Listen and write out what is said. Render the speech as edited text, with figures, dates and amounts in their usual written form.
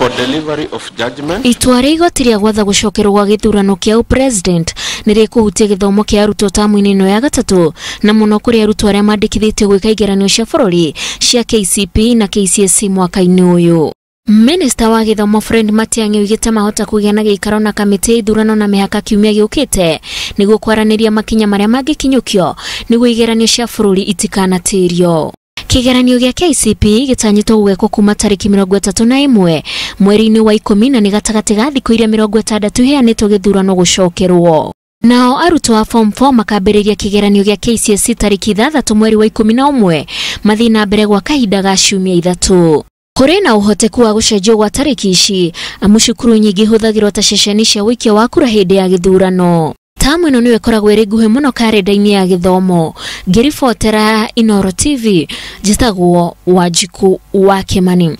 For delivery of judgment. Itua rĩa igoti rĩa gwatha gũcokerwo gwa gĩthurano kĩa ũpresident nĩ rĩkũhutia gĩthomo kĩa arutwo tamu-inĩ ĩno ya gatatũ, na mũno kũrĩ arutwo arĩa mandĩkithĩtio gwĩka igeranio cia bũrũri cia KCPE na KCSE mwaka-inĩ ũyũ. Minista wa gĩthomo Fred Matiang'i oigĩte mahota kũgĩa na gĩikaro na kamĩtĩ ya ithurano na mĩhaka kiumia gĩũkĩte nĩguo kwaranĩria makinya marĩa mangĩkinyũkio nĩguo igeranio cia bũrũri itikanatĩrio. Kĩgeranio gĩa KCPE gĩtanyĩtwo gũgekwo kuma tarĩki 31 mweri-inĩ wa 10 na nĩ gatagatĩ ga thikũ iria 60 iheanĩtwo gĩthurano gũcokerwo. Nao arutwo a form 4 makambĩrĩria kĩgeranio gĩa KCSE tarĩki 6 mweri wa 11 mathiĩ na mbere gwa kahinda ga ciumia 3. Kũrĩ na ũhoteku wa gũcenjio gwa tarĩki ici amu cukuru nyingĩ ihũthagĩrwo ta ceceni cia ũikia wa kura hĩndĩ ya gĩthurano. Tamu ĩno nĩyo ĩkoragwo ĩrĩ nguhĩ mũno karenda-inĩ ya gĩthomo. Ngĩribotera Inooro TV, njĩtagwo Wanjikũ wa Kĩmani.